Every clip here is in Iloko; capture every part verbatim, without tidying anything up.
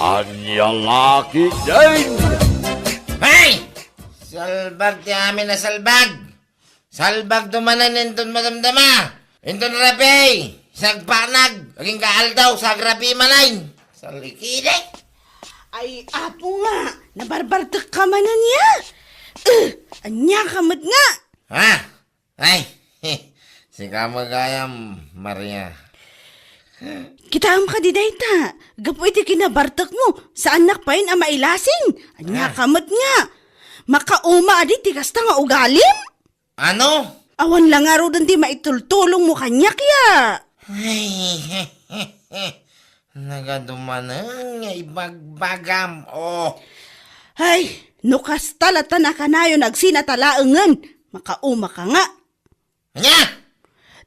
Ania la ketdin? Hey! Salbag ti amin a salbag! Salbagto manen inton madamdama! Inton rabii, sagpanag, agingga aldaw, sagrabii manen! Salikide! Ay, apo nga, nabarbartek ka manen ya? Eh, ania ka met nga? Ha? Ay, sika met gayam, Maria. Kitaem kadi dayta, gapu iti kinabartekmo, saannak payen a mailasin. Ania Ah. ka met nga? Makauma adi ti kasta nga ugalim? Ano? Awan la ngaruden ti maitultulongmo kaniak ya. Ay, nagadumanen nga ibagbagam, oh. Ay, no kasta latta nakanayon agsinatalaengen, makauma ka nga. Ania?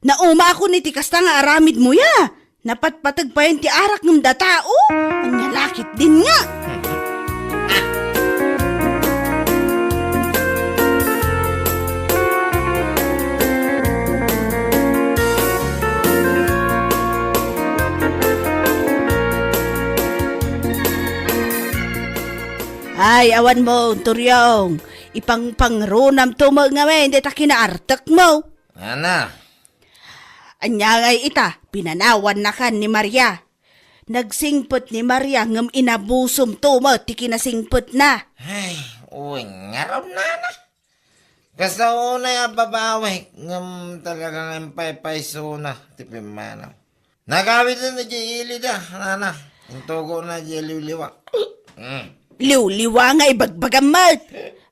Naumaakon iti kasta nga aramidmo ya. Napatpateg payen ti arak ngem data, o. Ania la ketdin nga? Ay, awan mo, Turyong. Ipangpangrunam to mo ngamin, dita kinaartek mo. Ana, Ania ngay ita, pinanawannakan ni Maria. Nagsingpet ni Maria ngem inabusom to met ti kinasingpetna. Ay, uy, ngarud nana. Kasta unay a babawi, ngem talaga nga impaypaysona ti pimmanaw. Nagawiden na di ilida, nana. Intugo na di liwliwa. Mm. Liwliwa nga ibagbagam met.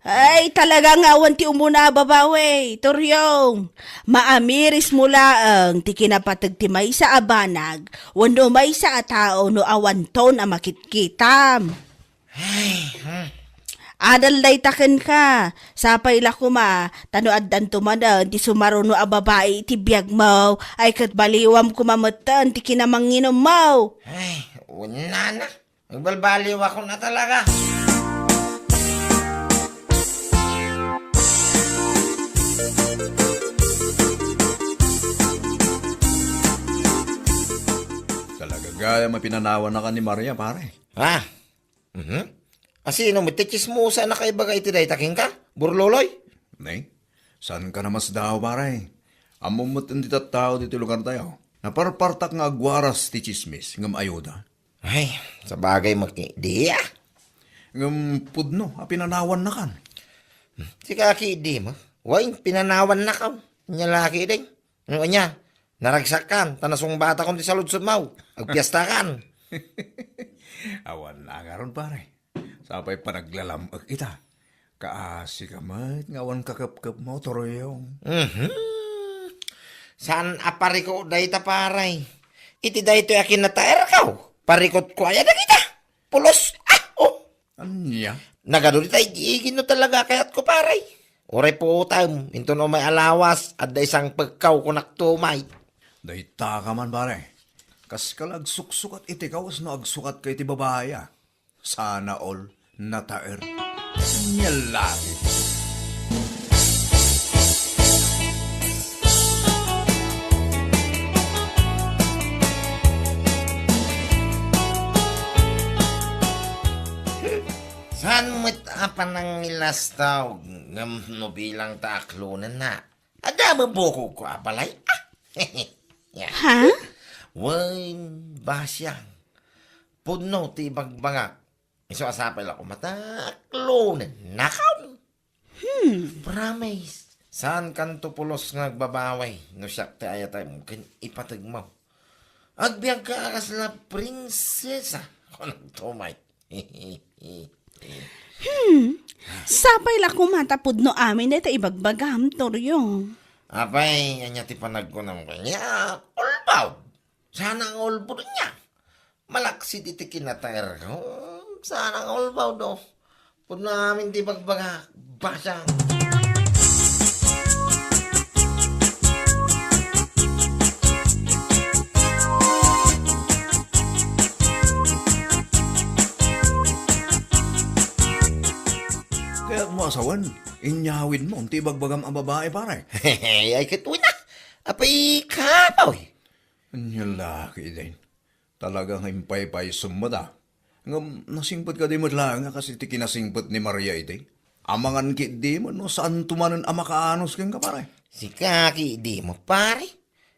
Ay, talaga nga awan ti umuna a babawi, Turyong. Maamiris mo laeng ti kinapateg ti maysa a banag wenno maysa a tao no awanton a makitkitam. Ay, hmm. Adal dayta kenka. Sapay la koma, ta no addanto manen ti sumaruno a babai iti biagmo, ay ket baliwam koma metten ti kinamanginommo. Ay, unana. Agbalbaliwakon a talaga. Talaga gayam a pinanawannakan ni Maria, pare. Ha? Mhm. Asino met ti tsismosa a nakaibaga iti dayta kenka, Burloloy? Ne? Saanka a masdaaw, pare? Ammom met ti tattao ditoy lugartayo. Naparpartak nga agwaras ti tsismis, ngem ayuda. Ay, sabagay met idi, ah. Ngem pudno a pinanawannakan. Sika ketdin, ah. Wen, pinanawannakan. Ania la ketdin. Ngem ania, naragsakkan, ta nasungbatakon ti saludsodmo. Agpiestakan. Awan a ngarud, pare. Sapay panaglalam-ek ita. Kaasika met nga awan kakepkepmo, Turyong. Mhm. Saan a pariko dayta, pare? Iti daytoy a kinataerko, parikotko aya dagita? Pulos, ah, oh. Ania? Nagadu dita igi-igi no talaga kayatko, pare. Uray puotem, inton umay a lawas, adda isangpekko, kunak tumay. Dayta ka man, pare. Kaska la agsuksukat iti kawes no agsukatka iti babai, ah. Sana all nataer. Nia la ketdin. Saan met a panangilastaw ngem no bilang ta aklonenna? Adda met bukogko a balay. Ah. Ya. Ha? Wen, basiang. Pudno ti ibagbagak. Isu a sapay la koma ta aklonennakon. Hmm. Promise. Saankanto pulos nga agbabawi no siak ti ayatem ken ipategmo. Agbiagka a kasla prinsesa. Kunakto met. Hmm. Sapay la koma ta pudno amin dayta ibagbagam, Turyong. Apay, ania ti panagkunam kaniak? Ulbaw. Sana nga ulbod ania. Malaksid iti kinataerko. Sana nga ulbaw, no? Pudno amin ti bagbagak. Basang. Kayatmo a sawen, inyawidmo ti ibagbagam a babai, pare. Ay, ket wen a. Apay, kapoy. Ania la ketdin. Talaga nga impaypaysom met a. Ngem nasingpet kadi met laeng a kas iti kinasingpet ni Maria idi? Amangan ketdi met no saanto manen a makaanus kenka, pare. Sika ketdi met, pare.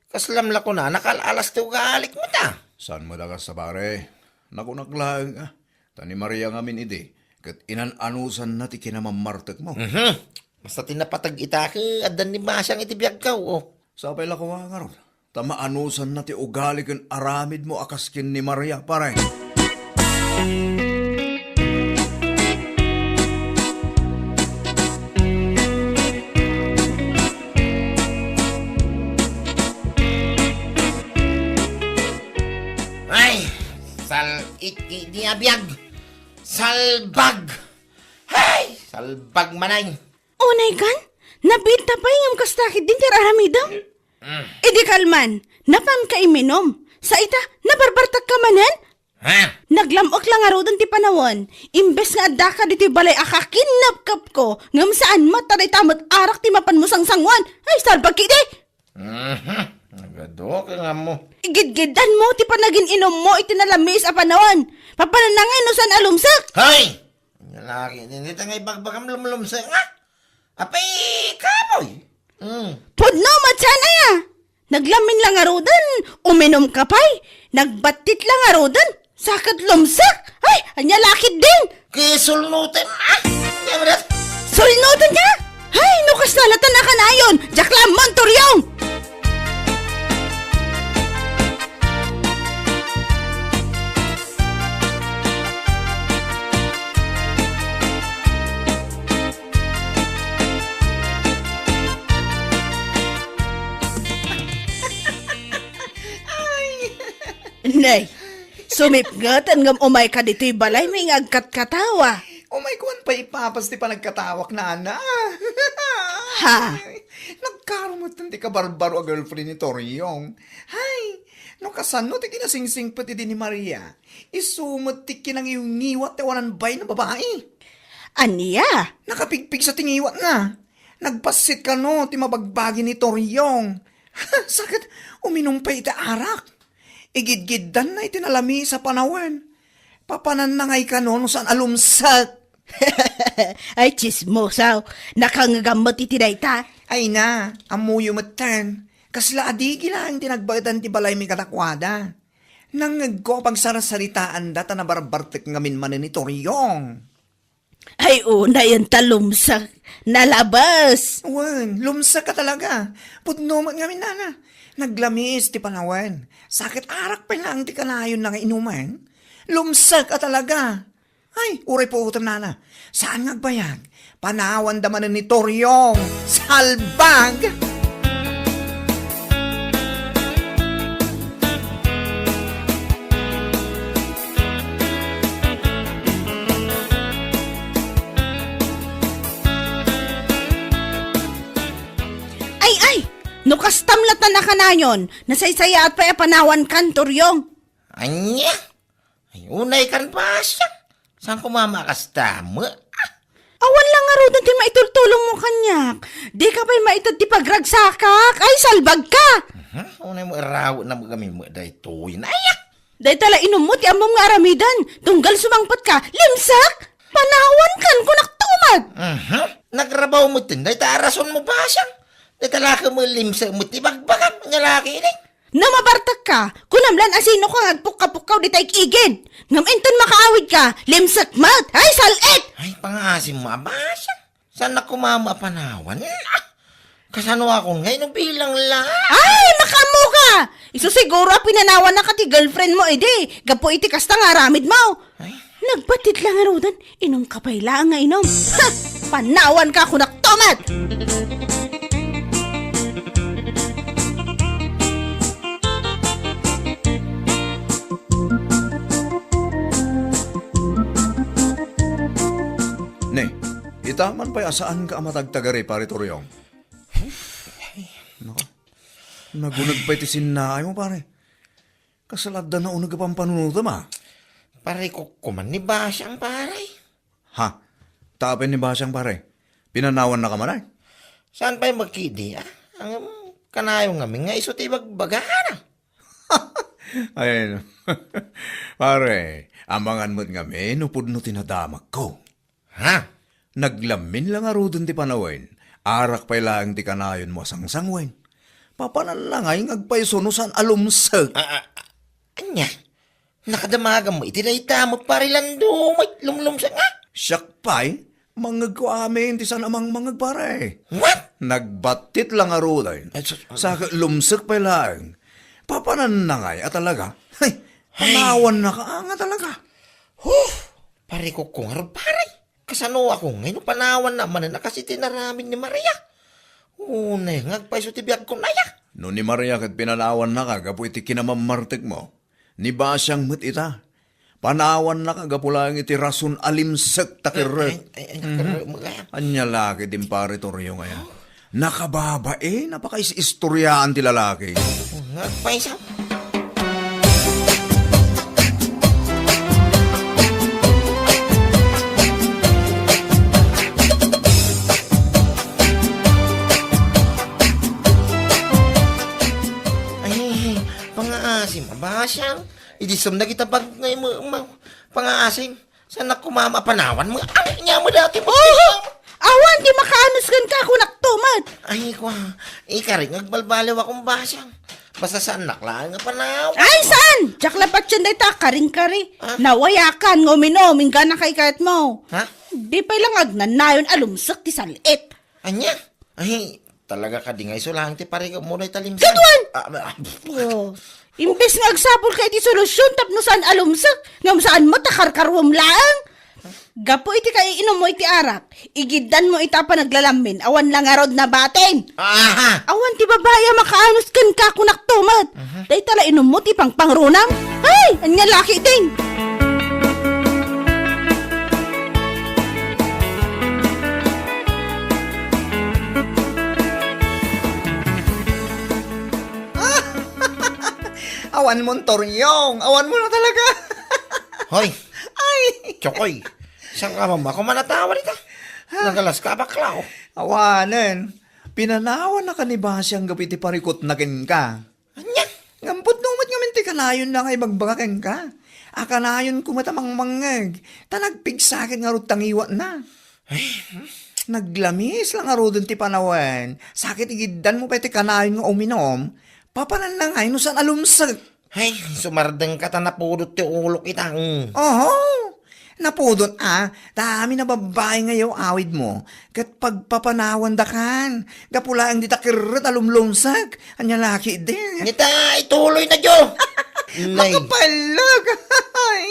Kaslam la kunana, kal-alas ti ugalik met a. Saan met a kasta, pare? Nakunak laeng a. Ta ni Maria ngamin idi, ket inan-anusanna ti kinamammartekmo. Mhm. Basta ti napateg ita ket addan ni Basiang iti biagko, o. Sapay la koma ngarud, ta maanusanna ti ugali ken aramidmo a kas ken ni Maria, pare. Ay, sal-it ketdi a biag. Salbag! Hay, salbag manay! Unay kan? Nabiit ta pay ngem kasta ketdin ti ar-aramidem? Mm. Idi kalman, napanka iminum. Sa ita, nabarbartekka manen? Ha? Naglam-ok la ngaruden ti panawen. Imbes nga addaka ditoy balay a kakinnapkapko, ngem saan met ta dayta met arak ti mapanmo sangsanguan. Ay, salbag ketdi! Mhm. Nagadu ka nga mo. Igidgiddanmo ti panagin-inummo iti nalamiis a panawen. Papananna ngay no saan a lumsek? Hay! Lalaki, dita nga ibagbagam lumlumsek, nga? Apay, kapoy! Mm. Pudno met saan aya? Naglamin la ngaruden, uminumka pay. Nagbattit la ngaruden, sa ket lumsek. Ay, ania la ketdin? Kisulnutem, ah! Sulnutenka? Hay, no kasta la ta nakanayon, diak la ammo, Toriong! Nay, sumipngeten ngem umayka ditoy balaymi nga agkatkatawa. Umayko man pay ipapas ti panagkatawak, nana. Ha? Nagkarumetten ti kabarbaro a girlfriend ni Toriong. Hay, no kasano ti kinasingsingpet idi ni Maria, isu met ti kinangiwngiwat ti awanan bain a babai. Ania? Nakapigpigsa ti ngiwatna. Nagbassit kano ti mabagbagi ni Toriong. Sa ket uminum pay iti arak. Igidgiddanna iti nalamiis a panawen. Papananna ngay kano no saan a lumsek. Ay, tsismosaw. Nakangngegam met iti dayta. Ay na, ammoyo metten. Kasla adigi laeng ti nagbaedan ti balaymi kadakuada. Nangngegko a pagsarsaritaanda ta nabarbartek ngamin manen ni Toriong. Ay, unayen ta lumsek. Nalabes. Wen, lumsek a talaga. Pudno met ngamin, nana. Naglamiis ti panawen. Sa ket arak pay laeng ti kanayonna nga inumen. Lumsek a talaga. Ay, uray puotem, nana. Saan nga agbayag? Panawanda manen ni Toriong. Salbag! Ay, ay! No kastam latta nakanayon, nasaysayaat pay a panawankan, Toriong. Ania? Ay, unay kan Basiang. Saan ko mama kasta met? Ah! Awan la ngaruden ti maitultulongmo kaniak. Dika pay maited ti pagragsakak. Ay, salbagka! Mhm, unay mo iraw na magami mo daytoy. Nayak! Dayta la inummo ti ammom nga aramiden. Tunggal sumangpetka. Limsak! Panawankan, kunak tumat! Mhm. Nagrabaw mo tin. Dayta a rason mo, Basiang. Dayta la ka mo limsak mo ti bagbagam. Nga laki ini. No mabartekka, kunam lan a sinoka nga agpukka-pukkaw dita igigid. Ngem inton makaawidka, limsek met. Ay, sal-it! Ay, pangaasim mo, Basiang. Saan na kumama a panawan? Ah! Kasano akon ngay no bilang la? Ay, makaammoka! Isu siguro a pinanawannaka ti girlfriend mo idi, gapu iti kasta nga aramid mo. Ay. Nagbattit la ngaruden, inumka pay laeng nga inum. Ha! Panawanka, kunak tumat! Ne, ita man pay a saanka a matagtagari, Pare Toriong. Nako, naguneg pay ti sinnaay mo, pare. Kasla adda nauneg a pampanunotem, a? Pare, kukkuman ni Basiang, pare. Ha? Tapay ni Basiang, pare? Pinanawannaka man, ay? Saan pay magkidi, a? Ang kanayon ngamin nga isu ti ibagbagana. Ay, no. Pare, amangan met ngamin no pudno ti nadamagko. Ha? Naglamin la ngaruden ti panawen. Arak pay laeng ti kanayonmo a sangsangwen. Papananna ngay nga agpayso no saan a lumsek. Ah, ah, ania? Nakadamagam iti dayta met, Pare Lando, may lumlumsek nga? Siak pay, mangngegko amin ti saan a mangmangngeg, pare. What? Nagbattit la ngaruden. Ay, sus-, Sa lumsek pay laeng. Papananna ngay a talaga? Ay, Ay. Panawanna ka nga talaga. Huh! Pare ko, kung ngarud, pare. Kasano ako ngay no panawanna manen a kas iti inaramid ni Maria? Unay nga agpayso ti biagko, aya? No ni Maria ket pinanawanna ka gapu iti kinamammartekmo, ni Basiang met ita. Panawanna ka gapu laeng iti rason a limsek ta kerrek. Ay, ay, ay, Mhm. Kerrek mo kaya? Ania la ket, Pare Toryong, aya? Nakababain a pakaistoriaan ti lalaki. Nga, paisaw. Ay, pangaasim, Basiang. Idi sumnag ita bag ngay mo, ma-, pangaasim. Saan a kumama a panawan mo? Ay, ania mo dati mo? Oho! Awan ti makaanus kenka, kunak to met. Ay, kwa, ikarik nga agbalbaliw akong Basiang. Basta saannak laeng nga panawan. Ay, saan? Diak la patien dayta a karing-kari. Ah? Nawayakan nga uminom, inggana kay kayat mo. Ha? Di pay lang agnanayon a lumsek ti sal-it. Ania? Ay, talaga kadi nga isu laeng ti parikutmo dayta limsek? Kaduan! Ah, ah, Oh. Imbes nga agsapulka iti solusyon tapno saan a lumsek, ngem saan met a karkaruem laeng. Gapu iti kaiinummo iti arak, igiddanmo ita a panaglalamin, awan la ngarud nabatin. Aha! Awan ti babai a makaanus kenka, kunak to met. Mhm. Dayta la inummo ti pangpangrunam. Ay, ania la ketdin? Awan mo, Toryong. Awan mo na talaga. Hoy. Ay. Chokoy. Saan ka ba? Ako man natawa dita. Nagalas ka, bakla, oh. Awanen. Pinanawan na ka ni Basiang gapu iti parikutna kenka. Ania? Ngem pudno met ngamin ti kanayonna nga ibagbaga kenka. A kanayonko met a mangmangngeg, ta nagpigsa ket ngarud ta ngiwatna. Ay, hmm? Naglamis la ngaruden ti panawen, sa ket igiddanmo pay ti kanayon nga uminom, papananna ngay no saan a lumsek. Ay, sumardengka ta napudot ti ulok ita, mm. Oho. Napudot a, ta amin a babbai nga yaw-awidmo, ket pagpapanawandakan, gapu laeng dita kerrek a lumlumsek, ania la ketdin? Nita, ituloy na, Jo! Nay. Makapalag! Ay,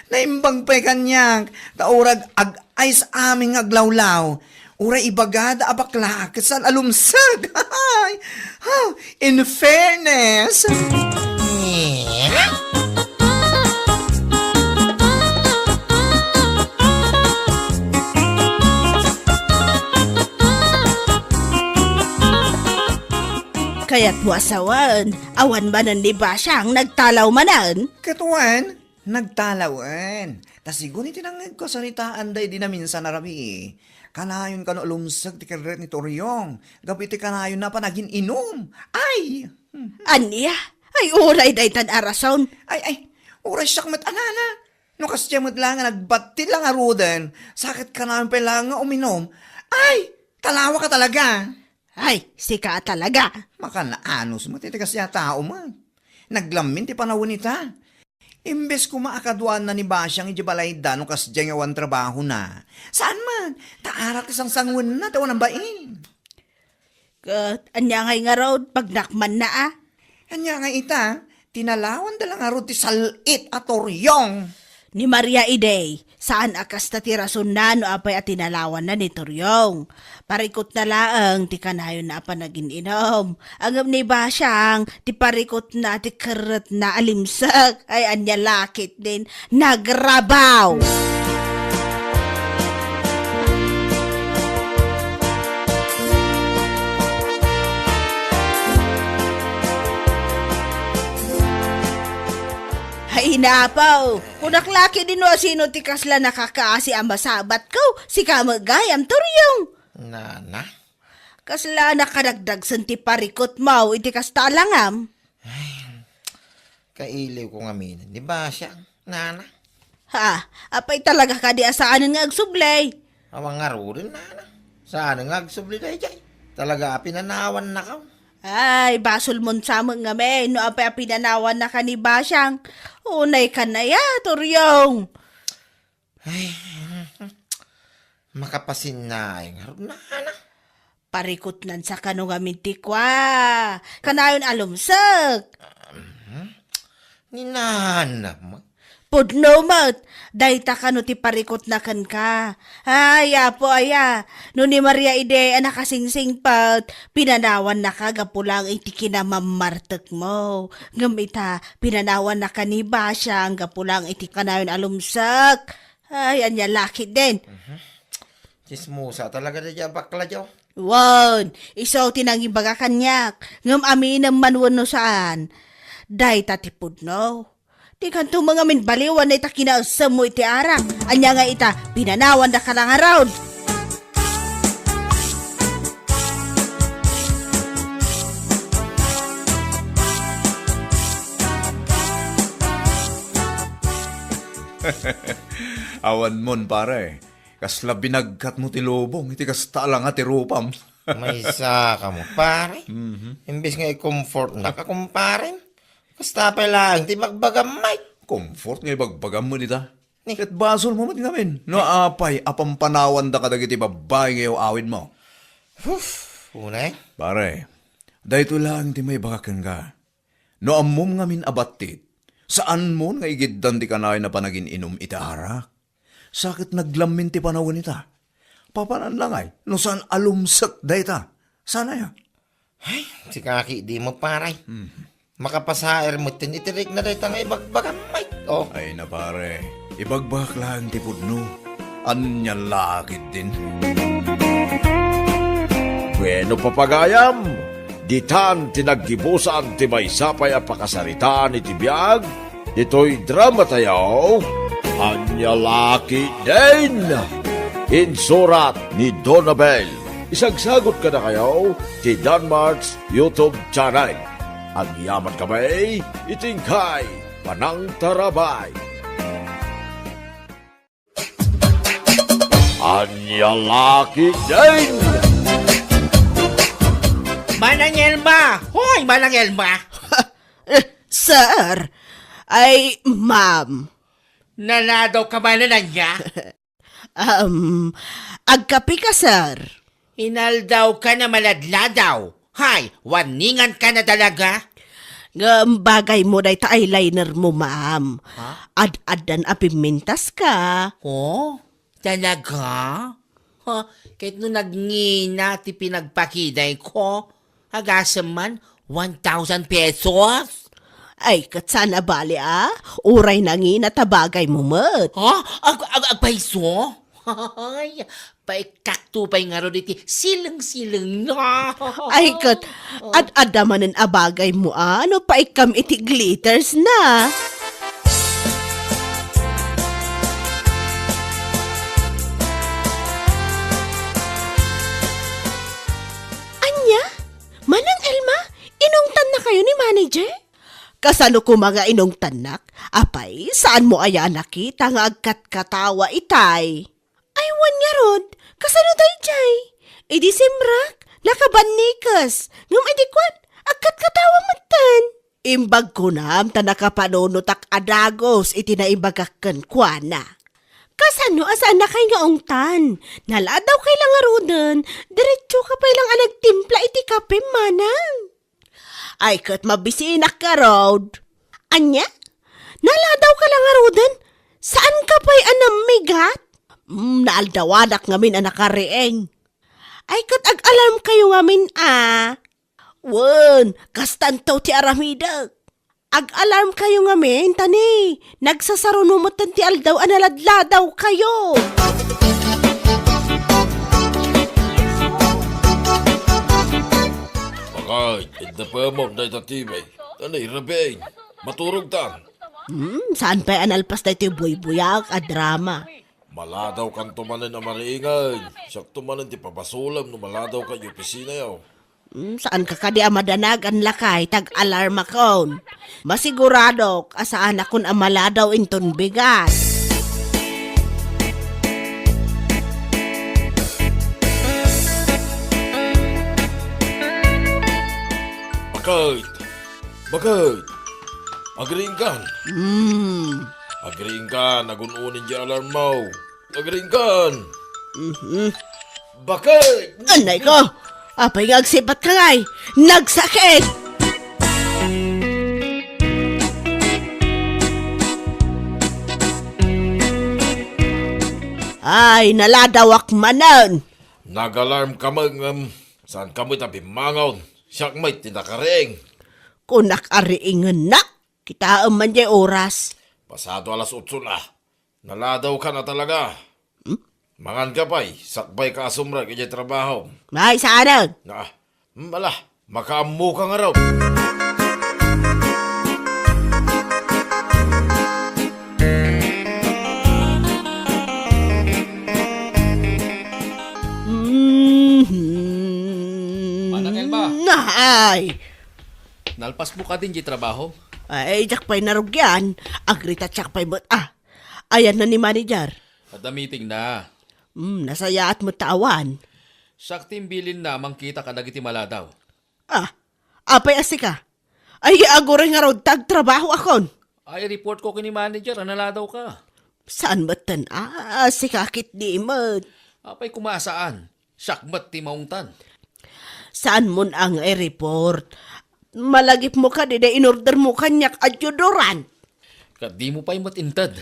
naimbag pay kaniak, ta urag ag-ayos amin nga aglawlaw, uray ibagada a bakla, ket saan a lumsek. Ay, ha, in fairness. Kayatmo a sawen, awan manen ni Basiang nagtalaw manen? Ket wen, nagtalawen. Ta sigun iti nangngegko a saritaanda idi naminsan a rabii, kanayon kano a lumsek ti kerrek ni Toryong, gapu iti kanayonna a panagin-inum. Ay! Ania? Ay, uray daytan a rason. Ay, ay, uray siak met a nana. No kasdiay met la nga nagbattit la ngaruden, sa ket kanayon pay la nga uminom. Ay, talawa ka talaga. Ay, sika a talaga. Makanaanus met iti kasdiay a tao met. Naglamin ti panawen ita. Imbes koma a kaduaanna ni Basiang idiay balayda no kasdiay nga awan trabahona. Saan man, ta arak ti sangsanguenna ti awan a bain. Ket ania ngay ngarud, pagnakmanna a? Ania ngay ita, tinalawanda la ngarud ti sal-it a Toryong. Ni Maria idi, saan a kasta ti rasonna no apay a tinalawanna ni Toryong. Parikutna laeng ti kanayonna a panagin-inum. Ngem ni Basiang, ti parikutna ti kerretna a limsek. Ay, ania la ketdin, nagrabaw! Ay, napaw! Kunak la ketdin no asino ti kasla nakakaasi a masabatko, sika met gayam, Toryong. Nana? Kasla nakadagdagsen ti parikutmo iti kasta a langam? Ay, Kailiwko ngamin ni Basyang, nana. Ha? Apay talaga kadi a saanen nga agsubli? Awan ngaruden, nana. Saanen nga agsubli daydiay? Talaga a pinanawannakaw. Ay, basolmon sa met ngamin no apay a pinanawannaka ni Basyang. Unay ka na ya, Turyong. Ay, makapasinnaay ngarud, nana. Parikutnan sa kano ngamin ti kua. Kanayon a lumsek. Mhm. Ni nana met. Pudno met, dayta kano ti parikutna kenka. Ay, Apo aya, no ni Maria idi a nakasingsingpet, pinanawannaka gapu laeng iti kinamammartekmo. Ngem ita, pinanawannaka ni Basyang gapu laeng iti kanayon a lumsek. Ay, ania la ketdin. Mhm. Tsismosa talaga daydiay a bakla, Diyo. Wen, isu ti nangibaga kaniak, ngem aminem man wenno saan. Dayta ti pudno. Dikanto met ngamin baliwan dayta kinaessemmo iti arak. Ania nga ita, pinanawannaka la ngarud. Awanmon, pare. Kasla binagkatmo ti lubong iti kasta a langa ti rupam. Maysa kamo, pare. Mhm. Imbes nga i-comfortnaka, kumparem, kasta pay laeng ti ibagbagam met. Comfort nga ibagbagam met ita. Ni? Ket basolmo met ngamin no apay a pampanawanda kadagiti babbai nga iyaw-awidmo. Huf, unay. Pare, daytoy laeng ti maibaga kenka. No ammom ngamin a battit, saanmon nga igiddan ti kanayon a panagin-inum iti arak. Sa ket naglammin ti panawen ita. Papanan la ngay, no saan a lumsek dayta. Saan aya? Ay, sika ketdi met, pare. Hmm. Makapasaer metten iti rikna dayta nga ibagbagam met. Oh. Ay na, pare, ibagbagak laeng ti pudno. Ania la ketdin. Bueno, papagayam, ditan ti naggibusan ti maysa pay a pakasaritaan iti biag ditoy dramatayo, Ania la ketdin. Insurat ni Donabel. Isagsagut kadakayo ti Danmart's YouTube channel. Agyamankami iti inkay panangtarabay. Ania la ketdin! Manang Elma! Hoy, Manang Elma! Eh, sir! Ay, ma'am. Naladaw ka manen, ania? Um, agkape ka, sir? Inaldaw ka na maladladaw. Hay, warningan ka na talaga. Ngem bagaymo dayta eyeliner mo, ma'am. Ha? Ad-addan a pimmintas ka. Oh, talaga? Ha, ket no nagngina ti pinagpakidayko, agasem man, one thousand pesos? Ay, ket saan a bali, a? Uray nangina ta bagaymo met. Ha? Ag-, ag-, agpayso? Ay, paikkakto pay ngarud iti sileng-sileng na. Ay, ket, ad-adda manen a bagaymo, a? No paikkam iti glitters na. Ania? Manang Elma, inungtannakayo ni manager? Kasano koma nga inungtannak? Apay, saanmo aya a nakita nga agkatkatawa itay? Ay, wen ngarud, kasano daydiay? Idi simrak, nakabannikes, ngem idi kuan, agkatkatawa metten. Imbag kunam ta nakapanunotak a dagus iti naibagak kenkuana. Kasano a saannakay nga ungtan? Naladawkay la ngaruden, diretsoka pay lang a nagtimpla iti kape, manang. Ay, ket mabisinak ngarud. Ania? Naladawka la ngaruden? Saanka pay a nammigat? Mm, naaldawanak ngamin a nakariing. Ay, ket ag-alarmkayo ngamin, a. Wen, kastanto ti aramidek. Ag-alarmkayo ngamin, ta ni, nagsasaruno metten ti aldaw a naladladawkayo. Bakay, idda pemok dayta T V. Ano, irabing? Maturog ta. Hmm, saan pay a nalpas daytoy buybuyaak a drama? Maladaw kanto manen a mariingen. Siakto manen ti pabasolem no maladaw ka iti opisinayo. Hmm, saan ka kadi a madanagan lakay, tag-alarmakon. Masiguradok a saanakon a maladaw inton bigat. Bakit? Bakit? Agriingkan? Hmm. Agriingkan, agun-unin di alarm mo. Agriingkan. Mhm. Bakit? Anay ko! Apay nga agsibat ka ngay? Nagsakit! Ay, naladawak manen! Nag-alarm ka met ngem saan ka met a bimmangon. Siak met ti nakariing. Kunak a riingennak? Kitaem man jay oras. Pasado alas otso na. Naladaw ka na talaga. Hmm? Mangan ka pay, sakbay ka a sumrek idiay trabaho. Ay, saanen? Ah, hmm, ala, makaammo ka ngarud. Mhm. Manang Elma. Ay. Nalpas mo kadin di trabaho? Ay, diak pay narugian. Agritouch-ak pay met, ah. Ayanna ni manager? Adda meeting na. Hmm, nasayaat met ta awan. Siak ti imbilinna a mangkita kadagiti maladaw. Ah, apay a sika? Ay, aguray ngarud ta agtrabahoakon. Ay, report ko ken ni manager a naladaw ka. Saan metten a sika ketdi met? Apay koma a saan? Siak met ti maungtan. Saanmon a nga i-report? Malagipmo kadi day in-order mo kaniak a deodorant? Ket dimo pay met inted.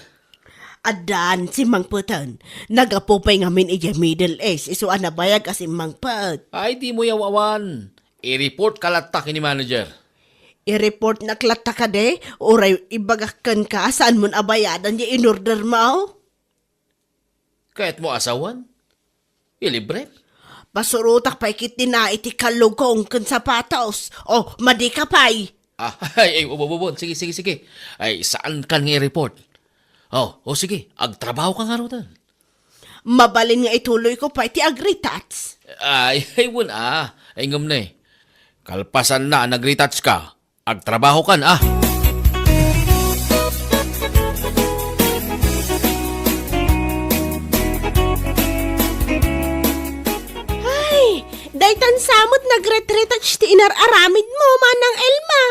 Addan simmangpeten. Naggapu pay ngamin idiay Middle East, isu a nabayag a simmangpet. Ay, dimo yaw-awan. I-report ka latta ken ni manager. I-reportnak latta kadi? Uray ibagak kenka a saanmon a bayadan diay in-order mo? Kayatmo a sawen? Ilibrek? Pasurotak pay ketdi iti kallugong ken sapatos. O, madi ka pay. Ah, ay, ay, ubon, ubon. Sige, sige, sige. Ay, saankan nga i-report? O, o, sige. Agtrabaho ka ngaruden. Mabalin nga ituloy ko pay ti agritouch. Ay, ay, wen, ah. Ay, ngem ne. Kalpasanna a nagretouch ka, agtrabaho kan, ah. Ay, daytan sa met nagretretouch ti inar-aramid mo, Manang Elma.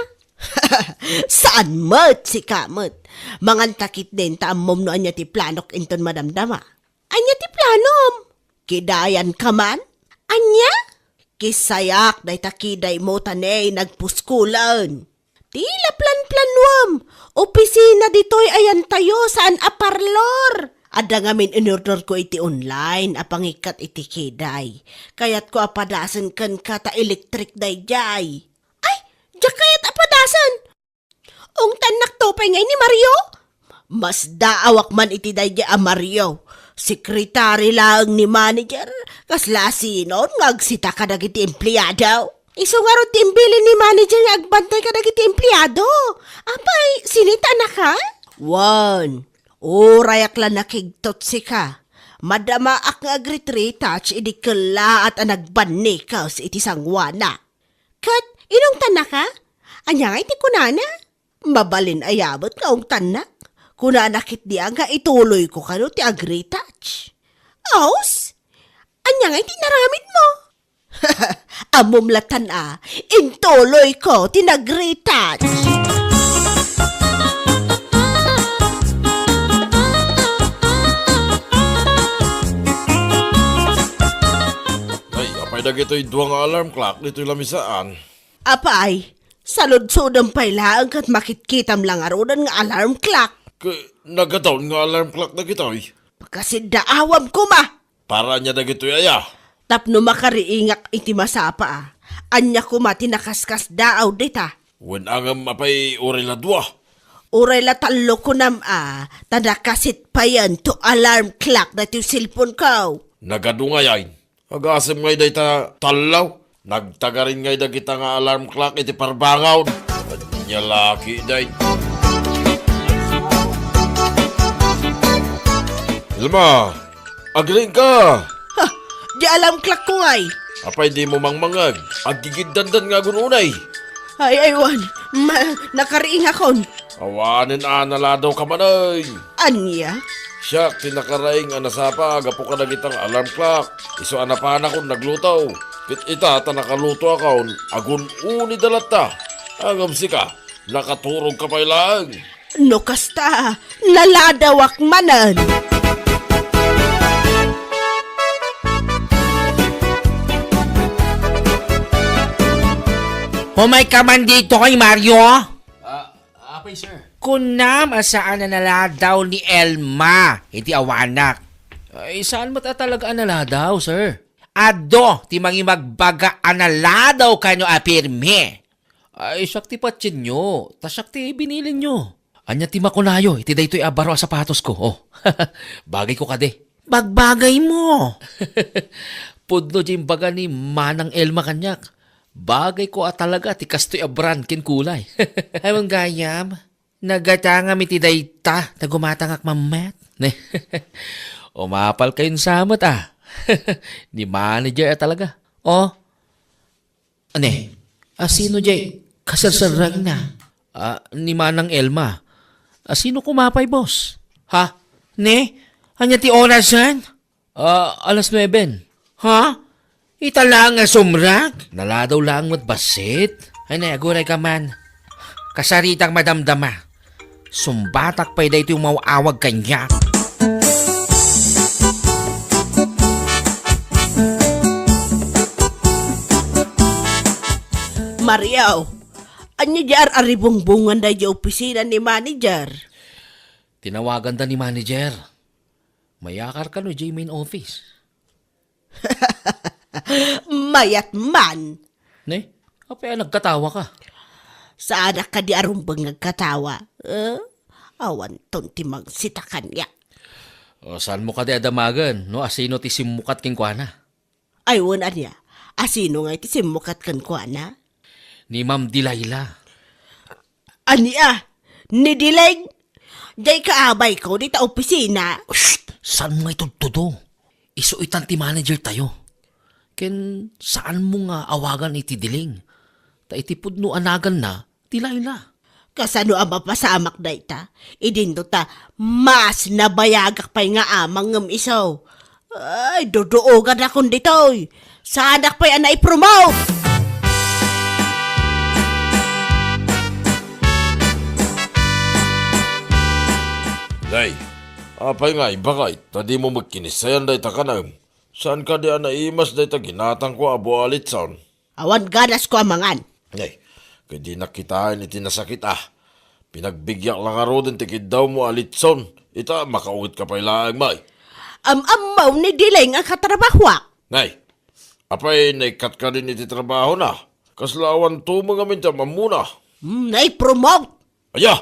Saan met, sika met. Mangan ta ketdin ta ammom no ania ti planok inton madamdama. Ania ti planom? Kidayan ka man? Ania? Kisayak dayta kiday mo ta ne nagpuskulen. Ti laplanplanuem, opisina ditoy ayantayo, saan a parlor. Adda ngamin in-order ko iti online a pangikkat iti kiday. Kayatko a padasen kenka ta electric daydiay. Ay, diak kayat a padasen. Ungtannak to pay ngay ni Mario? Masdaawak man iti daydiay a Mario. Sekretary laeng ni manager. Kasla sinon nga agsita kadagiti empleado? Isu ngarud ti imbilin ni manager nga agbantay kadagiti empleado. Apay, sinitannaka? Wen, urayak la nakigtot sika. Madamaak nga agretretouch idi kellaat a nagbannikes iti sangoana. Ket inungtannaka? Ania ngay ti kunana? Mabalin aya met nga ungtannak. Kunana ketdi a nga ituloyko kano ti agretouch. Aws? Ania ngay ti inaramidmo? Ammom latan a, intuloyko ti nagretouch. Ay, apay dagitoy dua nga alarm clock ditoy lamisaan? Apay, saludsodem pay laeng ket makitkitam la ngaruden nga alarm clock. Ket nagadawn nga alarm clock dagitoy? Pagkasiddaawam koma! Para ania dagitoy aya? Tapno makariingak iti masapa a. Ania koma ti nakaskasdaaw dita? Wen a ngem apay uray la dua? Uray la tallo kunam a, ta nakasit payen to alarm clock daytoy cellphone ko. Nagadu ngay ay? Agasem ngay dayta tallo? Nagtagarin ngay dagita nga alarm clock iti parbangon. Ania la ketdi? Elma, agriingka! Ha, di alarm clock ko ngay. Apay dimo mangmangeg? Aggigiddandan nga agun unay. Ay, ay, wen. Ma-, nakariingakon. Awanen a naladaw ka manen. Ania? Siak ti nakaraing a nasapa gapu kadagiti alarm clock. Isu a napanakon nagluto. Ket ita ta nakalutoakon, agun-unida latta. Ngem sika, nakaturog ka pay laeng. No kasta, naladawak manen. Umay ka man ditoy, Mario? Ah, apay, sir. Kunam a saan a naladaw ni Elma iti awanak. Ay, saan met a talaga a naladaw, sir? Adu ti mangimagbaga a naladaw kano a pirmi. Ay, siak ti patienyo, ta siak ti binilinyo. Ania ti makunayo iti daytoy a baro a sapatosko? Oh, bagayko kadi. Bagbagaymo. Pudno ti imbaga ni Manang Elma kaniak. Bagayko a talaga ti kastoy a brand ken kulay. Awan gayam, nagatangam iti dayta ta gumatangak mammet. Ne? Umapal kayon sa met, ah. Ni manager a talaga. Oh, Ania, asino diay kaserserrengna? Ah, ni Manang Elma. Asino koma pay, boss? Ha? Ne? Ania ti orasen? Ah, alas nueben. Ha? Ita laeng a sumrek? Naladaw laeng met bassit. Ay, ne, aguray ka man. Kasaritak madamdama. Sumbatak pay daytoy umaw-awag kaniak. Mario, ania diay ar-aribungbungan daydiay opisina ni manager? Tinawaganda ni manager. Mayakar kano idiay main office. Mayat man. Ne? Apay a nagkatawa ka? Saanak kadi a rumbeng nga agkatawa. Eh? Awanton ti mangsita kaniak. O, saanmo kadi a damagen no asino ti simmukat kenkuana? Ay, wen ania? Asino ngay ti simmukat kenkuana? Ni Ma'am Delilah. Ania? Ni Dileng? Diay kaabayko dita opisina. Shh! Saanmo nga itudtudo? Isu itan ti manager tayo. Ken saanmo nga awagan iti Dileng? Ta iti pudno a naganna, Delilah. Kasano a mapasamak dayta? Idinto ta mas nabayagak pay nga amang ngem isu. Ay, duduoganakon ditoy. Saanak pay a naipromote! Nay, apay nga, ibakay, ta dimo met kinissayan dayta kanam? Saan kadi a naimas dayta ginatangko a bualitson? Awan ganasko a mangan. Ay, ket dinak kitaen iti nasakit a. Pinagbigyak la ngaruden ti kiddawmo a litson. Ita, makaunget ka pay laeng, may. Am-ammo ni Dileng a katrabahoak. Nay, apay, naikkat kadin iti trabahona? Kasla awan tumeng amin ti am-ammona. Hmm, naipromote. Aya,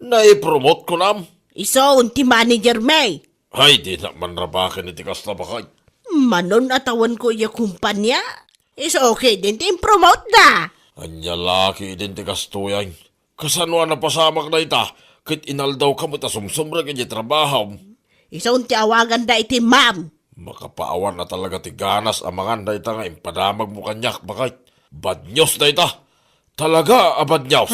naipromote kunam? Isu ti manager, may. Ay, dinak manrabaken iti kasta, bakay. Manon a tawenko iya kumpania. Isu ketdin ti impromote da. Ania la ketdin ti kastoy? Kasano a napasamak dayta? Ket inaldaw ka met a sumsumrek iti trabahom. Isu ti awaganda iti ma'am. Makapaawan a talaga ti ganas a mangan dayta nga impadamagmo kaniak, bakay. Bad news dayta. Talaga a bad news.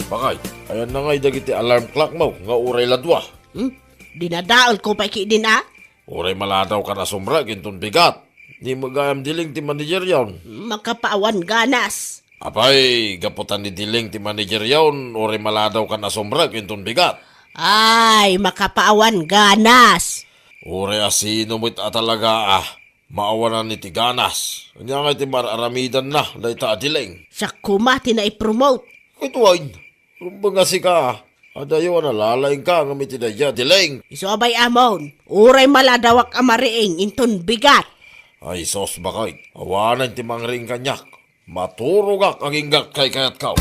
Bakay, ayanna ngay dagiti alarm clock mo nga uray la dua? Hmm? Dinadaelko pay ketdin a? Uray maladaw kan a sumrek inton bigat. Ni met gayam Dileng ti manageryon. Makapaawan ganas. Apay, gapu ta ni Dileng ti manageryon, uray maladaw kan a sumrek inton bigat. Ay, makapaawan ganas. Uray asino met a talaga a maawanan iti ganas. Ania ngay ti mar-aramidanna dayta a Dileng? Siak koma ti naipromote. Ket wen, rumbeng a sika, adayo a nalalaingka ngem iti daydiay a Dileng. Isu a bay-amon, uray maladawak a mariing inton bigat. Ay sus, bakay, awanen ti mangriing kaniak. Maturogak agingga kaykayatko.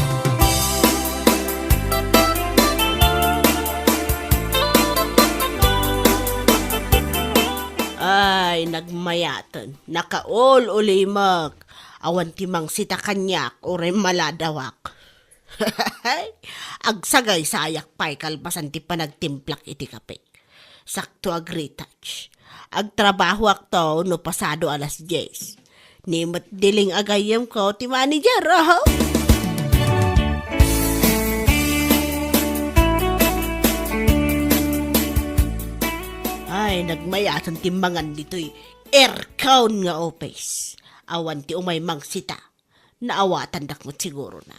Ay, nagmayaten. Nakaul-ulimek. Awan ti mangsita kaniak uray maladawak. Agsagaysayak pay kalpasan ti panagtimplak iti kape. Sakto agretouch. Agtrabahoakto no pasado alas dies. Ni met diling a gayyemko ti manager, oho. Ay, nagmayaten ti mangan ditoy aircon nga office. Awan ti umay mangsita. Naawatandak met siguro na.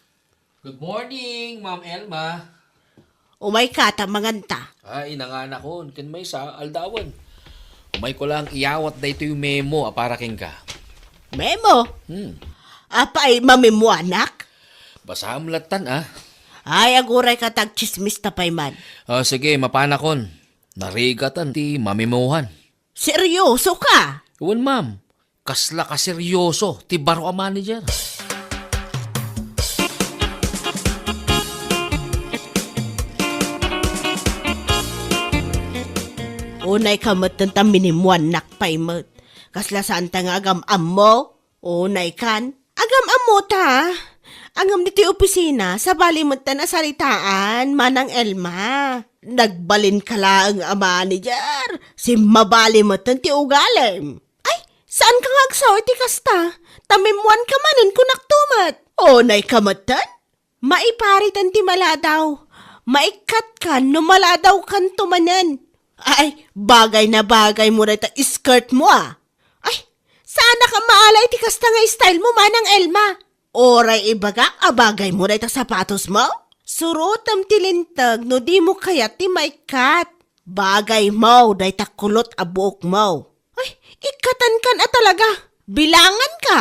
Good morning, Ma'am Elma. Umayka ta manganta. Ay, nanganakon, ken maysa, aldawen. Umayko lang iyawat daytoy memo a para kenka. Memo? Hmm. Apay, mamemoanak? Basaem lattan, ah. Ay, aguray ka ta agtsismis ta pay man. Ah, sige, mapanakon. Narigatan ti mamemohan. Seryoso ka? Wen, ma'am. Kasla kaseryoso ti baro a manager. Unay ka met ta minemoannak pay met. Kasla saan ta nga agam-ammo? Unay kan? Agam-ammo ta. Ngem ditoy opisina, sabali met ta nasaritaan, Manang Elma. Nagbalin ka laeng a manager. Simmabali met ti ugalim. Ay, saan ka nga agsaw iti kasta? Ta memoan ka manen, kunak to met. Unay ka metten? Maiparitan ti maladaw. Maikkat kan no maladaw kanto manen. Ay, bagay na bagay mo dayta skirt mo, ah. Ay, saanak a maala iti kasta nga style mo, Manang Elma. Uray ibagak a bagay mo dayta sapatos mo? Surotem ti linteg no di mo kayat ti maikkat. Bagay mo dayta kulot a buok mo. Ay, ikkatan kan a talaga. Bilangan ka.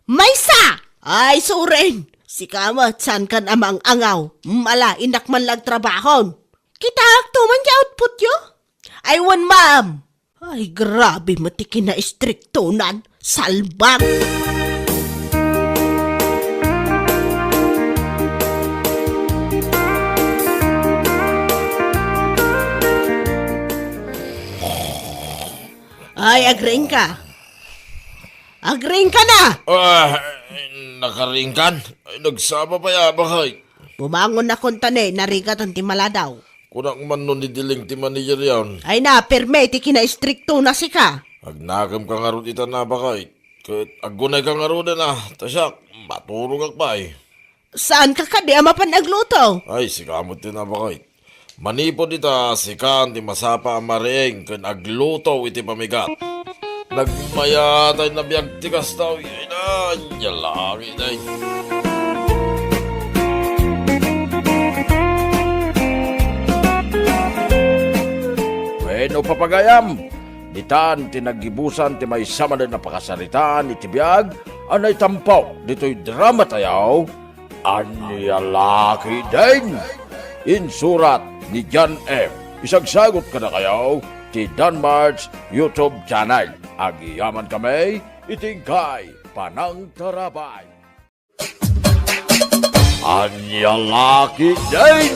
Maysa! Ay, suren! Sika met, saan kan a mangangaw. Mala, innak man lang trabahon. Kitaak to man ti output yo? Ay, wen, ma'am. Ay, grabe met ti kinaistriktonan. Salbag! Ay, agriing ka. Agriing ka na! Ah, nakariing kan? Ay, nagsaba pay, Abakay. Bumangon na kuntani, narigatan ti maladaw. Kunak man no ni Diling ti manager yan. Ay na, pirme ti kinaistrikto na sika. Agnakem ka ngarud ita, Abakay. Ket aggunay ka ngaruden, ah, ta siak, maturogak pay. Saan ka kadi a mapan agluto? Ay, sika met ti, Abakay. Manipud ita, sikan ti masapa a mariing ken agluto iti pamigat. Nagmayatay na biag ti kasta, uy. Ay na, ania langit, ay. Wenno, papagayam, ditan ti naggibusan ti maysa manen a pakasaritaan iti biag a naitampo ditoy drama tayo, Ania la ketdin? Insurat ni John M. Isagsagut kadakayo ti Danmart's YouTube channel. Agyamankami iti inkay panangtarabay. Ania la ketdin?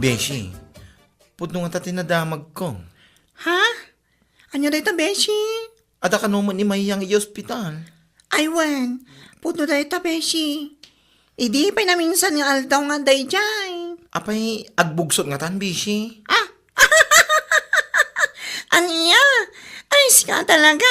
Beshi, pudno ngata ti nadamagko. Ha? Ania dayta, beshi? Adda kano met ni Mayang iti ospital? Ay wen, pudno dayta, beshi. Idi pay naminsan nga aldaw nga adda idiay. Apay, agbugsot ngatan, beshi? Ah! Ania? Ay, sika talaga.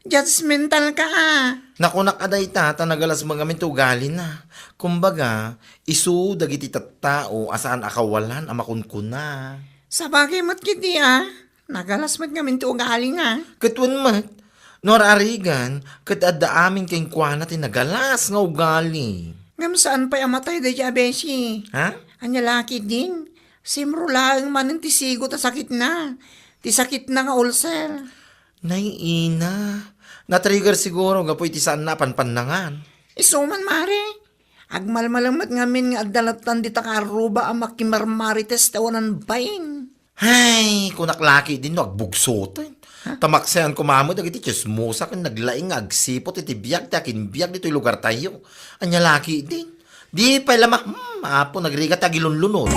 Judgmental ka, ah. Nakunak a dayta, ta nagalas met ngamin ti ugalina. Kumbaga, isu dagiti tattao a saan a kawalan a makunkuna. Sabagay met ketdi, ah. Nagalas met ngamin ti ugalina. Ket wen met, no ar-arigan, ket adda amin kenkuana ti nagalas nga ugali. Ngem saan pay a matay daydiay a beshi? Ha? Ania la ketdin? Simro laeng manen ti sigo ta sakitna. Ti sakitna nga ulcer. Nay, ina. Na-trigger siguro gapu iti saanna a panpannangan. Isu man, mare. Agmalmalem met ngamin nga adda lattan dita kaarruba a makimarmarites ti awanan bain. Hay, kunak la ketdin no agbugsoten. Ha? Ta maksayan koma met dagiti tsismosa ken naglaing nga agsiput iti biag ti akinbiag ditoy lugartayo. Ania la ketdin? Di pay la ma-, hmm, Apo, nagrigat ti agilunlunod.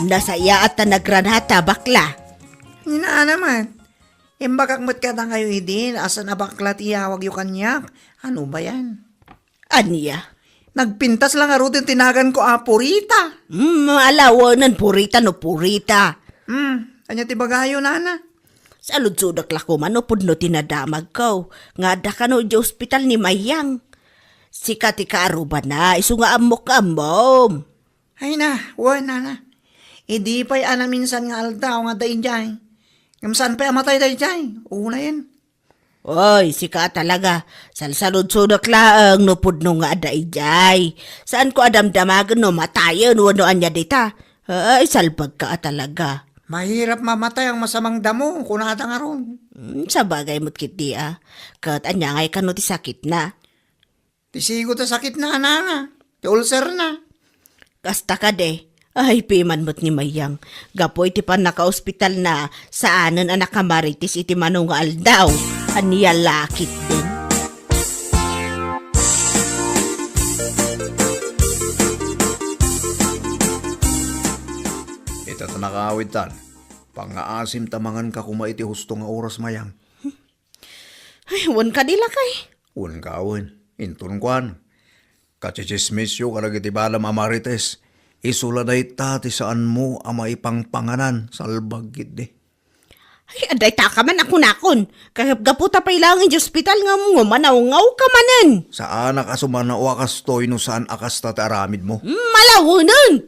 Nasayaat ta nagranata, bakla. Ni Nana met. Imbagak met kadakayo idi, asan a bakla ti iyawagyo kaniak? Ano ba yan? Ania? Nagpintas la ngaruden ti naganko a Purita. Hmm, ala, wen, Purita no Purita. Hmm, ania ti bagayo, Nana? Saludsodek la koma no pudno ti nadamagko, nga adda kano idiay ospital ni Mayang. Sika ti kaarubana, isu nga ammok nga ammom. Ay na, wen, Nana. Idi pay a naminsan nga aldaw nga adda idiay. Ngem saan pay a matay daydiay? Unayen. Oy, sika talaga. Salsaludsodek laeng no pudno nga adda idiay. Saanko a damdamagen no matayen wenno ania dita. Ay, salbagka a talaga. Mahirap mamatay ang masamang damo, kunada ngarud. Hmm, sabagay met ketdi a. Ket ania ngay kano ti sakitna? Ti sigo ta sakitna, Nana. Ti ulcerna. Kasta kadi. Ay, piman met ni Mayang. Gapu iti pannakaospitalna, saanen a nakamarites iti mano nga aldaw. Ania la ketdin? Ita ta nakaawidtan. Pangngaasim ta manganka koma iti husto nga oras, Mayang. Ay, wen kadi, lakay. Wen ka, wen. Inton kuan, kachichismisyo kadagiti badam a marites. Isu la dayta ti saanmo a maipangpanganan, salbag ketdi. Ay, adda dayta ka man a kunakon. Kagapgapu ta pay laeng idiay ospital nga, nga manawngaw ka manen. Saanak a sumanaw a kastoy no saan a kasta ti aramidmo. Malawenen!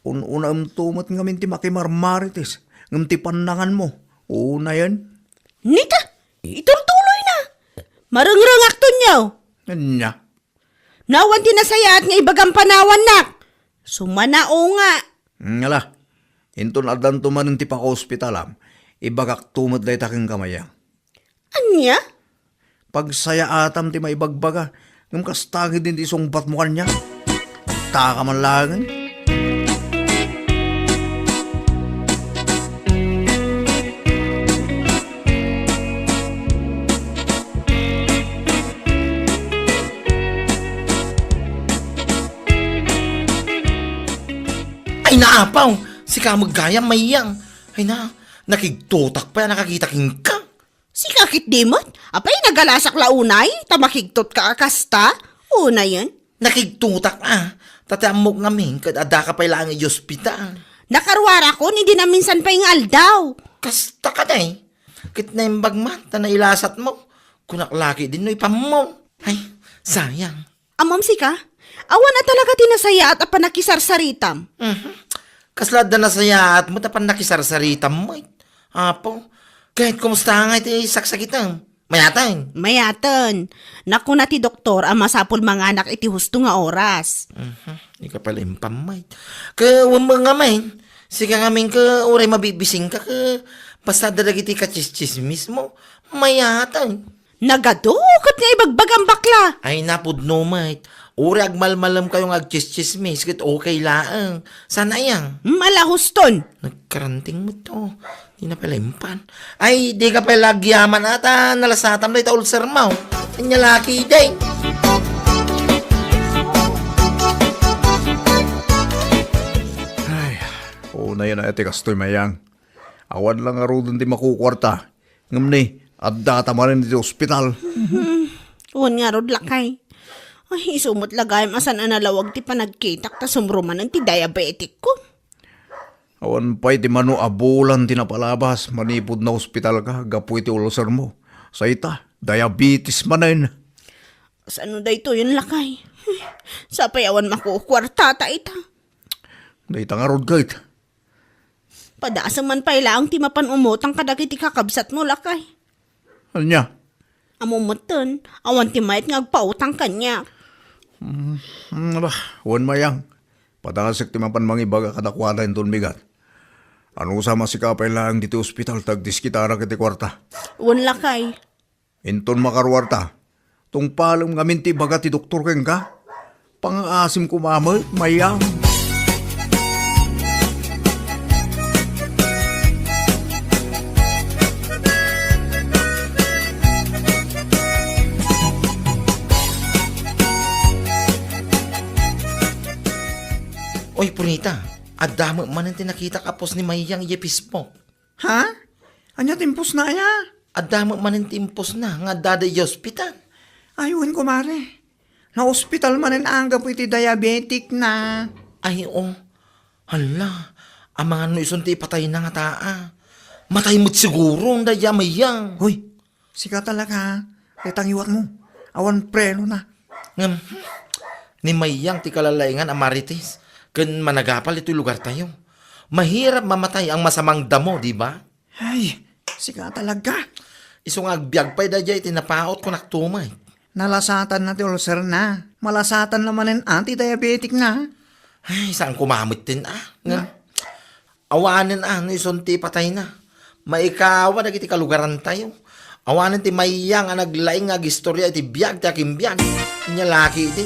Un-unaemto met ngamin ti makimarmarites, ngem ti pannanganmo, unayen. Nita, itultuloyna. Marengrengakton, yaw. Ania? Nawan ti nasayaat nga ibagam panawannak. Sumanaw nga. Hmm, ala. Inton addanto manen ti pakaospitalam, ibagakto met dayta kenka, Mayang. Ania? Pagsayaatam ti maibagbaga, ngem kasta ketdin ti isungbatmo kaniak. Taka man laengen. Ay, naapaw! Sika met gayam, Mayang. Ay na, nakigtotak pay a nakakita kenka. Sika ketdi met? Apay, nagalasak la unay, ta makigtotka a kasta? Unayen? Nakigtotak a, ta ti ammok ngamin ket addaka pay laeng idiay ospital. Nakaruarakon idi naminsan pay nga aldaw. Kasta kadi. Ket naimbag man ta nailasatmo. Kunak la ketdin no ipammo. Ay, sayang. Ammom sika? Awan a talaga ti nasayaat a pannakisarsaritam. Mhm. Kasla adda nasayaat met a pannakisarsaritam met. Apo, ket kumusta ngay ti saksakitem? Mayaten? Mayaten. Nakuna ti doktor a masapul manganak iti husto nga oras. Mhm. Ika pala impam met. Ket wen met ngamin, sika ngamin ket uray mabibisingka ket basta adda dagiti kachischismismo. Mayaten. Nagadu ket nga ibagbagam, bakla. Ay, napudno met. Uray agmalmalemkayo nga agchischismis ket okay laeng. Saan aya? Malahuston. Nagkaranting met to. Di na pala impan. Ay, di ka pala agyaman ata. Nalasatam dayta ulcermo. Ania la ketdi? Ay, unayen a ti kastoy, Mayang. Awan la ngaruden ti makukuarta. Ngem ni, addata manen iti ospital. Hmm, wen ngarud, lakay. Ay, isu met la gayam a saan a nalawag ti panagkitak ta sumrumanen ti diabetikko. Awan pay ti mano a bulan ti napalabas manipud naospitalka gapu iti ulcermo. Sa ita, diabetes manen. Saan no daytoyen, lakay? Sapay awan makukuartata ita. Dayta ngarud ket. Padasem man pay laeng ti mapan umutang kadagiti kakabsatmo, lakay. Ania? Ammom metten, awan ti mayat nga agpautang kaniak. Hmm, hmm, ala, wen, Mayang. Padasek ti mapan mangibaga kadakuada inton bigat. Anusa, masika pay laeng ditoy ospital ta agdiskitarak iti kuarta. Wen, lakay. Inton makaruarta, tungpalem ngamin ti ibaga ti doktor kenka. Pangngaasim koma met, Mayang. Oy, Purita, Adda met manen ti nakitak a post ni Mayang idiay Facebook. Ha? Ania ti impostna aya? Adda met manen ti impostna nga addada idiay ospital. Ay, wen, kumare. Naospital manen anggapo iti diabetic na. Ay, o. Hala, amangan no isun ti ipatayna ngata a. Matay met siguro dayta a Mayang. Hoy, sika talaga, ha? Dayta nga iwatmo. Awan preno na. Ngem, ni Mayang ti kalalaingan a marites ken managapal iti lugartayo. Mahirap mamatay ang masamang damo, di ba? Ay, sika talaga. Isu nga agbiag pay daydiay iti napaot, kunak tumet. Nalasatanna ti ulcerna. Malasatanna manen a ti diabetic na. Ay, saan kumamet din, ah. Nga, awanen, ah, no isun ti patayna. Maikawa dagiti kalugarantayo. Awanen ti Mayang a naglaing nga agistorya iti biag ti akimbiag. Nia laki iti.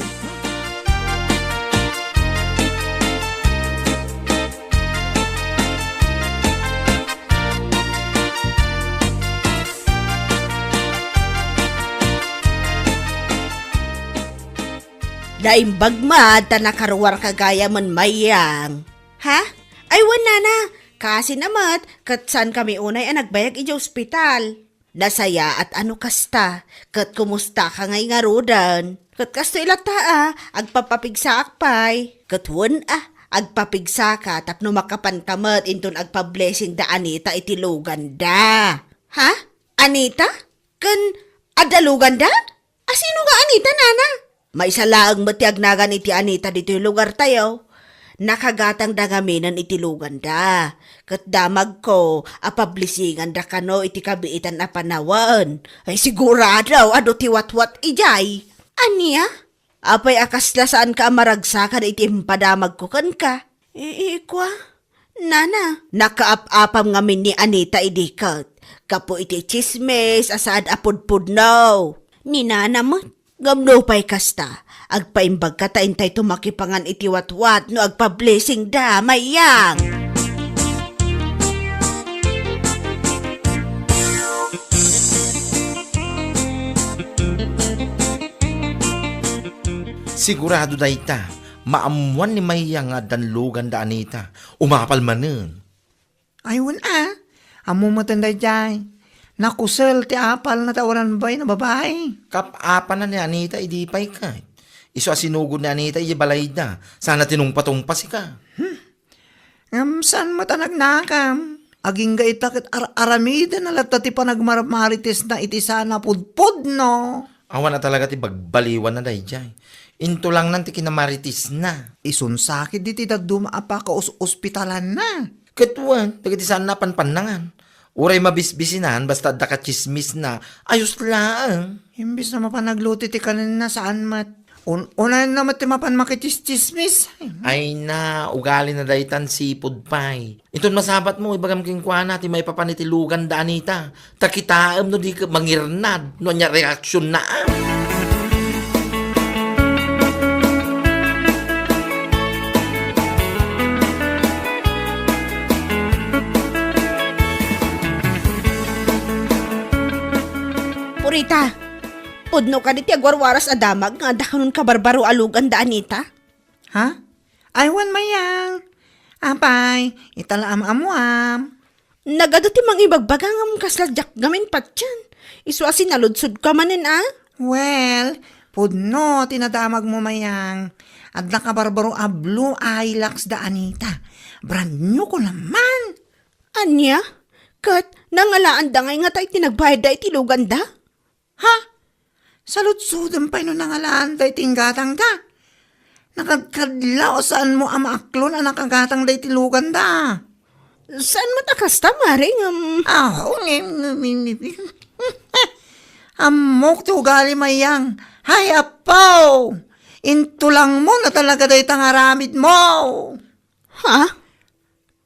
Naimbag met ta nakaruarka gayam, Mayang. Ha? Ay, wen, nana. Kaasi na met, ket saankami unay a nagbayag idiay ospital. Nasayaat a no kasta, ket kumustaka ngay ngaruden? Ket kastoy latta a, agpapapigsaak pay. Ket wen a, agpapigsaka tapno makapanka met inton agpa-blessing da Anita iti luganda. Ha? Anita? Ken adda luganda? Asino nga Anita, nana? Maysa laeng met ti agnagan iti Anita ditoy lugartayo. Nakagatangda ngaminen iti luganda. Ket damagko a pablesinganda kano iti kabiitan a panawen. Ay, sigurado, adu ti watwat idiay. Ania? Apay a kasla saanka a maragsakan iti impadamagko kenka? Iikua, nana. Nakaap-apam ngamin ni Anita idi ket gapu iti tsismis a saad a pudpudno. Ni nana met. Ngem nupay kasta, agpaimbagka ta intayto makipangan iti watwat no agpa-blessing da, Mayang. Sigurado dayta, maammuan ni Mayang nga addan luganda Anita. Umapal manen. Ay, wen a. Ammo met daydiay. Nakusel ti apalna ta awanan babaen a babai. Kap-apana ni Anita idi pay ket. Isu a sinugod ni Anita idiay balayda. Sana tinungpa-tungpa sika. Hmm. Ngem saan met a nagnakam? Agingga ita ket ar-aramiden a latta ti panagmarmaritesna iti saan a pudpudno. Awan a talaga ti bagbaliwanna daydiay. Intulangnan ti kinamaritisna. Isun sakit diti dadduma a pakaus-ospitalanna. Ket wen, dagiti saanna a panpannangan. Uray mabisbisinan, basta adda katsismisna, ayos laeng. Imbes na mapan agluto ti kanenna, saan met. Un-, unayenna met ti mapan makitsismis. Ay na, ugalina daytan sipud pay. Inton masabatmo, ibagam kenkuana ti maipapan iti luganda Anita. Ta kitaem no di ka mangirnad, no ania reaksionna, a. Purita, pudno kadi ti agwarwaras a damag nga adda kanon kabarbaro a luganda Anita? Ha? Ay, wen, Mayang. Apay, ita la am-ammuam. Nagadu ti mangibagbaga ngem kasla diak ngamin patien. Isu a sinaludsodka manen, a? Well, pudno ti nadamagmo, Mayang. Adda kabarbaro a blue Hilux da Anita. Brand new ko naman. Ania? Ket nangalaanda ngay ngata iti nagbayadda iti luganda? Ha? Saludsodem pay no nangalaanda iti inggatangda. Nakadkadlaw a saanmo a maaklon a nakagatangda iti luganda. Saan met a kasta, Mare, ngem? Aho, ngem, ngem, ngem, ngem. Ammok ti ugali, Mayang. Hay, Apo! Intulangmo na talaga dayta nga aramidmo. Ha?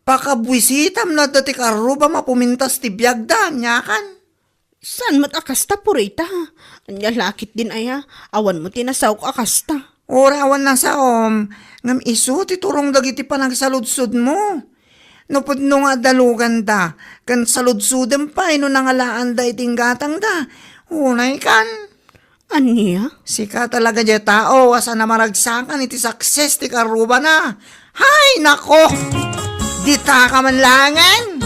Pakabuisitam no adda ti karrubam a pumintas ti biagda, aniakan? Saan met a kasta, Purita? Ania lakit din aya? Awan mo ti nasaok a kasta. Uray awan nasaom, ngem isu ti turong dagiti panagsaludsodmo. No pudno nga adda luganda, ken saludsodem pay no nangalaanda iti inggatangda. Unaykan. Ania? Sika talaga diay tao a saan a maragsakan iti success ti karrubana. Hay, nako! Ditaka man laengen!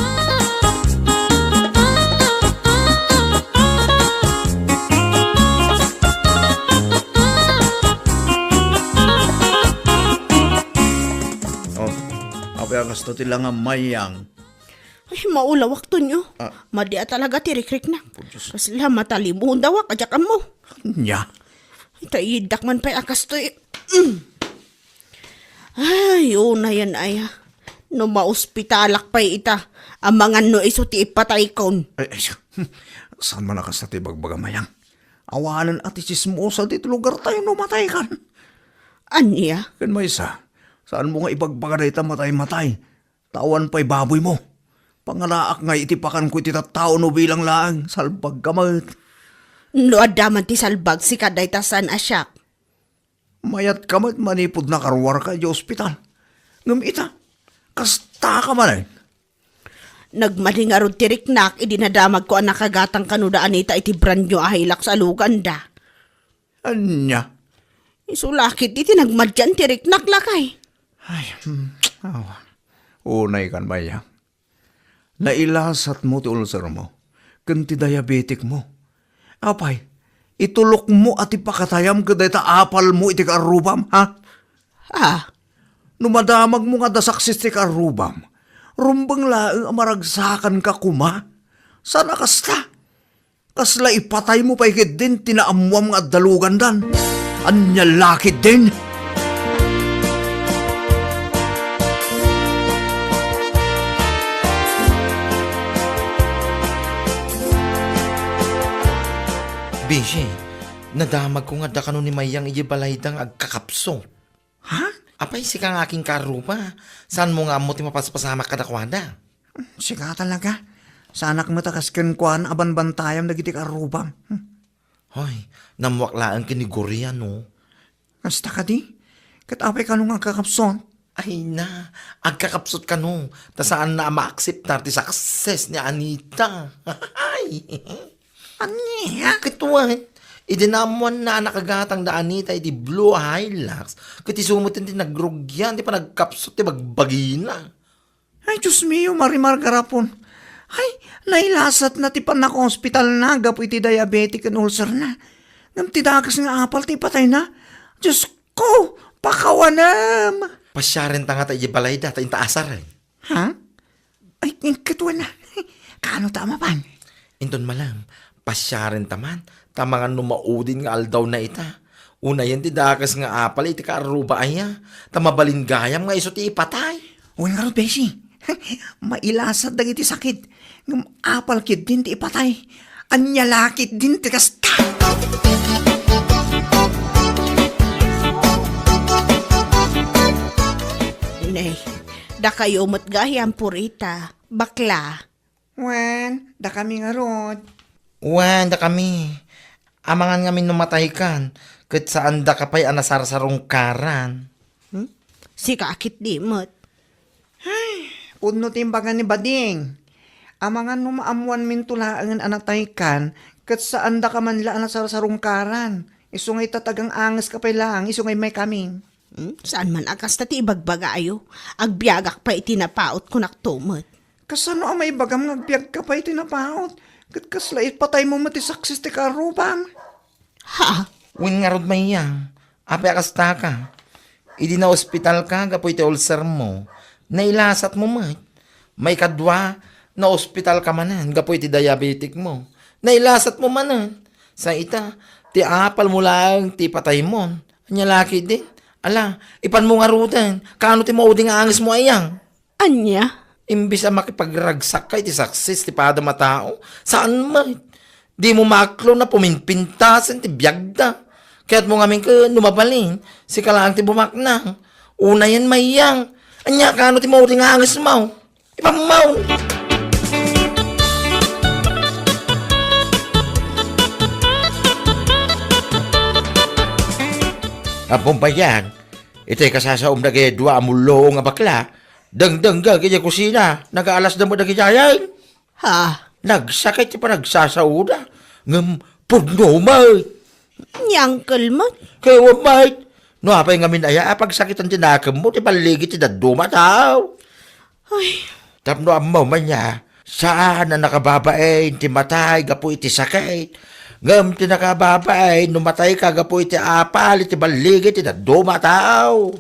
Oh, apay a kasto ti langam, Mayang? Ay, maulawak, Tonyo. Ah. Madi a talaga ti rikriknak. Oh, Diyos. Kasla matalibudawak, a diak ammo. Ania? Ay, ta iddak man pay a kastoy. Mm. Ay, unayen aya. No maospitalak pay ita, amangan no isu ti ipataykon. Ay, ay, saan man a kasta ti ibagbaga, Mayang? Awanen a ti tsismosa ditoy lugartayo no mataykan. Ania? Ken maysa, saanmo nga ibagbaga dayta matay-matay? Ta awan pay baboymo. Pangalaak ngay iti pakanko iti tattao no bilang laeng, salbagka met. No adda man ti salbag, sika dayta saan a siak. Mayatka met manipud nakaruarka idiay ospital. Ngem ita, kastaka manen. Nagmadi ngarud ti riknak idi nadamagko a nakagatang kano da Anita iti brand new a Hilux a luganda. Ania? Isu la ketdi ti nagmadian ti riknak, lakay. Ay, hmm, awa. Unaykan, Mayang. Nailasatmo ti ulcermo ken ti diabeticmo. Apay, itulokmo a ti pakatayam ket dayta apalmo iti kaarrubam, ha? Ah. No madamagmo nga adda success ti kaarrubam, rumbeng laeng a maragsakanka koma. Saan a kasta? Kasla ipataymo pay ketdin ti naammoam nga adda lugandan. Ania la ketdin? Bisi, nadamagko nga adda kano ni Mayang idiay balayda nga agkakapsot. Ha? Apay, sika nga akin kaarruba, saanmo nga ammo ti mapaspasamak kadakuada? Sika talaga. Saanak met a kas kenkuana a banbantayam dagiti kaarrubam. Hmm. Hoy, nammuak laeng ken ni Gloria, no? Kasta kadi? Ket apay kano nga agkakapsot? Ay na, agkakapsot kano, ta saanna a maakseptar ti success ni Anita. Ay! Ania? Ket wen, idi naammoanna a nakagatang da Anita iti blue a Hilux, ket isu met ti nagrugian ti panagkapsut ti bagbagina. Ay, Dios mio, Marimar garapon. Ay, nailasatna ti pannakaospitalna gapu iti diabetic ken ulcerna. Ngem ti dakes nga apal ti ipatayna. Dios ko, pakawanem! Pasiarenta ngata idiay balayda ta inta asaren. Ha? Ay, ket wen a. Kaano ta a mapan? Inton malem, pasiarenta man, ta amangan no maudin nga aldawna ita. Unayen ti dakes nga apal iti kaarruba aya, ta mabalin gayam nga isu ti ipatay. Wen ngarud, besi. Mailasat dagiti sakit. Ngem apal ketdin ti ipatay. Ania la ketdin ti kasta? Nay, dakayo met gayam, Purita. Bakla. Wen, dakami ngarud. Wen, dakami. Amangan ngamin no mataykan, ket saandaka pay a nasarsarungkaran. Hmm? Sika a ketdi met. Ay, pudno ti imbaga ni Bading. Amangan no maammoanminto laengen a nataykan, ket saandaka man la a nasarsarungkaran. Isu nga itatagang angeska pay laeng, isu nga immaykami. Hmm? Saan man a kasta ti ibagbagayo? Agbiagak pay iti napaut, kunakto met. Kasano a maibagam nga agbiagka pay iti napaut? Ket kasla ipataymo met ti saksis ti karrubam? Ha? Wen ngarud, Mayang, apay a kastaka? Idi naospitalka gapu iti ulsermo, nailasatmo met. Maikadua, naospitalka manen gapu iti diabeticmo. Nailasatmo manen. Sa ita, ti apalmo laeng ti ipataymon. Ania la ketdin? Ala, ipanmo ngaruden. Kaano ti maudi nga angesmo, Ayang? Ania? Imbes a makipagragsakka iti saksis ti padam a tao, saan met. Dimo maklon a puminpintasen ti biagda. Kayatmo ngamin ket no mabalin, sika laeng ti bumaknang. Unayen, Mayang. Ania, kaano ti maudi nga angesmo? Ipammaw! Apo, Mayang, itay kasasaom dagiti dua a mulluong a bakla, dengdengngeg idiay kusina, nagaalasda met dagiti ayay. Ha? Nagsakit ti panagsasaoda, ngem pudno met. Ni Uncle met. Kay wa met. No apay ngamin aya a pagsakitan ti nakemmo ti balligi ti dadduma a tao? Ay. Tapno ammo man ya, saan a nakababain ti matay gapu iti sakit. Ngem ti nakababain no matay ka gapu iti apal iti balligi ti dadduma a tao.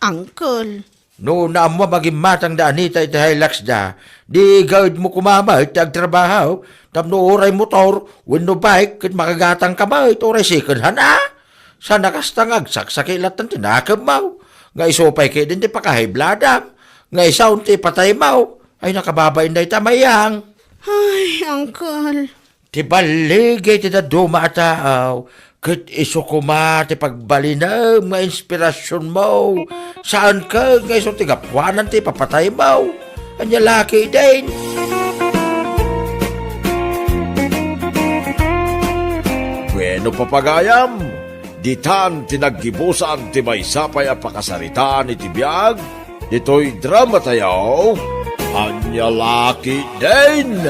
Uncle. No naammo a magimmatang da Anita iti Hilux da, di gaedmo koma met ti agtrabaho, tapno uray motor wenno bike ket makagatang ka met uray second hand a. Sana kasta nga agsaksakit latta ti nakemmo, nga isu pay ketdin ti pakahiblada, nga isu ti ipataymo. Ay, nakababain dayta, Mayang. Ay, Uncle. Ti balligi ti dadduma a tao, ket isu koma ti pagbalinem nga inspirasionmo. Saan ket nga isu ti gapuanan ti ipapataymo. Ania la ketdin? Bueno, papagayam, ditan ti naggibusan ti maysa pay a pakasaritaan iti biag ditoy dramatayo. Ania la ketdin?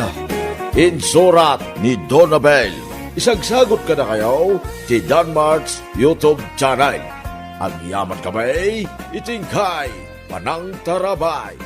Insurat ni Donabel. Isagsagot kadakayo ti Danmart's YouTube channel. Agyaman kami iti inkay panangtarabay.